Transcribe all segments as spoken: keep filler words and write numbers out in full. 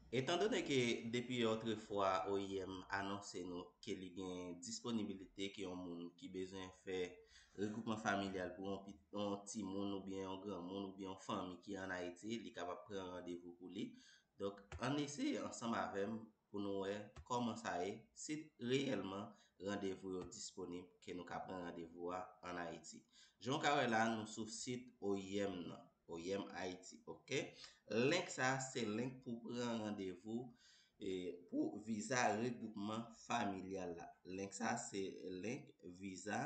Etandone ke depi otrefwa O I M anonse nou ke li gen disponibilite ke yon moun ki bezwen fè regwoupman familyal pou yon, yon timoun oubyen yon granmoun oubyen yon fanmi ki ann Ayiti, li kapab pran randevou pou li. Donk, ann eseye ansanm avè m pou nou wè kòman sa ye, si reyèlman randevou yo disponib, ke nou ka pran randevou a ann Ayiti. Jan w ka wè la, nou sou sit O I M nan, O I M Ayiti, oke? Link sa, se link pou pran randevou e, pou viza regwoupman familyal la. Link sa, se link viza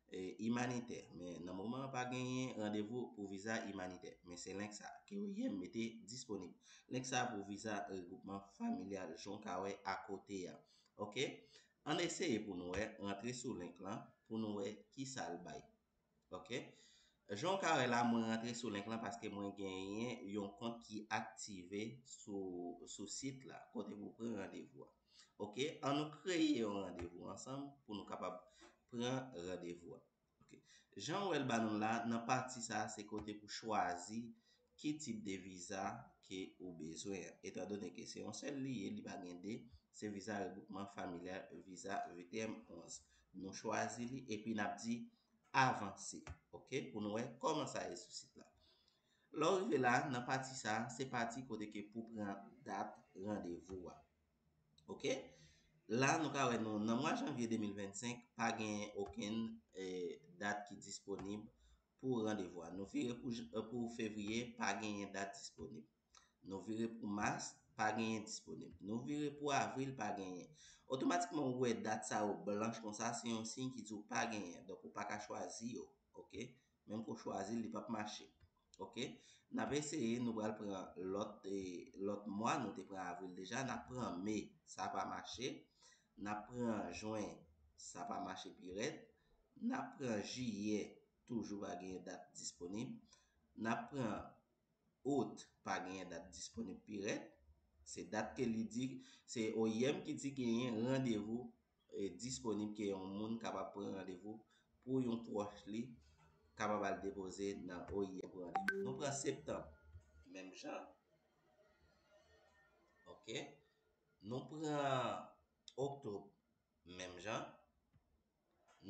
e, imanitè. Men nan moman an, pa genyen randevou pou viza imanitè. Men se link sa ke O I M mete disponib. Link sa pou viza regwoupman familyal, jan w ka wè akote a. Oke? Ann eseye pou nou wè, rantre sou link lan, pou nou wè kisa l bay. Oke? Jan w ka wè la, mwen rantre sou link lan paske mwen genyen yon kont ki aktive sou, sou sit la, kote pou pran randevou a. Oke? Ann nou kreye yon randevou ansanm pou nou kapab pran randevou a. Oke. Jan w wè l ba nou la, nan pati sa, se kote pou chwazi ki tip de viza ke ou bezwen an. Etandone ke se yon sèl li ye, li pa gen de, se viza regwoupman familyal, viza V T M onz. Nou chwazi li epi n ap di avanse, oke, pou nou wè kòman sa ye sou sit la. Lè w rive la, nan pati sa, se pati kote ke pou pran dat randevou a. Oke? La, nou ka wè nou, nan mwa janvye de mil vennsenk, pa gen okenn e, dat ki disponib pou randevou a. Nou vire pou, pou fevriye, pa genyen dat disponib. Nou vire pou mas, pa genyen disponib. Nou vire pou avril, pa genyen. Otomatikman, ou wè dat sa yo blanch konsa, se yon siy ki di w pa genyen. Donk, ou pa ka chwazi yo, oke? Menm ke w chwazi l, li p ap mache. Oke? N ap eseye, nou pral pran lòt, e, lòt mwa, nou te pran avril deja, n ap pran me, sa pa mache. N ap pran jen, sa pa mache pi rèd. N ap pran jiyè, toujou pa gen dat disponib. N ap pran out, pa genyen dat disponib pi rèd. Se dat ke li di, se O I M ki di genyen randevou e, disponib ke yon moun kapab pran randevou pou yon pwòch li kapab al depoze nan O I M pou randevou. Nou pran septanm, menm jan. Oke. Nou pran oktòb, menm jan.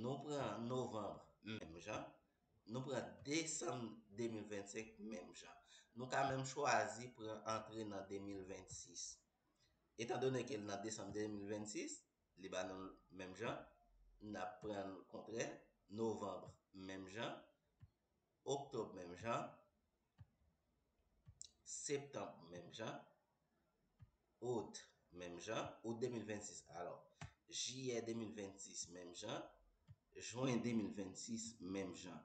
Nou pran novanm, menm jan. Nou pran desanm de mil vennsenk, menm jan. Nou ka menm chwazi pran antre nan de mil vennsis. Etandone ke l nan desanm de mil vennsis, li ba nou l menm jan. N ap pran l kontrè. Novanm, menm jan. Oktòb, menm jan. Septanm, menm jan. Out, menm jan. Out de mil vennsis, alò. Jiyè de mil vennsis, menm jan. Jen de mil vennsis, menm jan.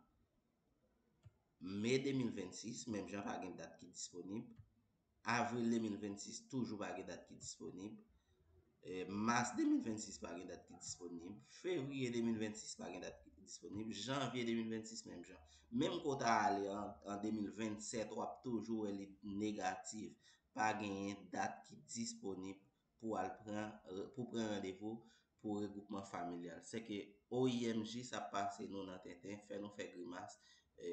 Me de mil vennsis, menm jan, pa gen dat ki disponib. Avril de mil vennsis, toujou pa gen dat ki disponib. E, mas de mil vennsis, pa gen dat ki disponib. Fevriye de mil vennsis, pa gen dat ki disponib. Janvye de mil vennsis, menm jan. Menm ke w ta ale an, an de mil vennsèt, w ap toujou wè li negatif. Pa genyen dat ki disponib pou al pran, pou pran randevou pou regwoupman familyal. Sèke O I M jis ap pase nou nan tenten, fè nou fè grimas. E,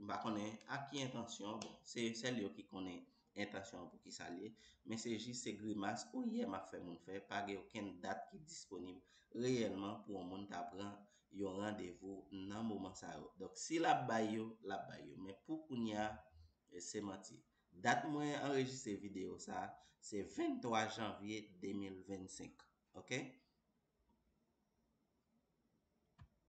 m pa konnen ak ki entansyon, bon, se sèl yo ki konnen entansyon an pou ki sa l ye, men se jis se grimas O I M ap fè moun fè, pa gen okenn dat ki disponib reyèlman pou yon moun ta pran yon randevou nan moman sa yo. Donk, si l ap bay yo, l ap bay yo. Men pou kounye a, e, se manti. Dat mwen anrejistre videyo sa, se venntwa janvye de mil vennsenk. Oke?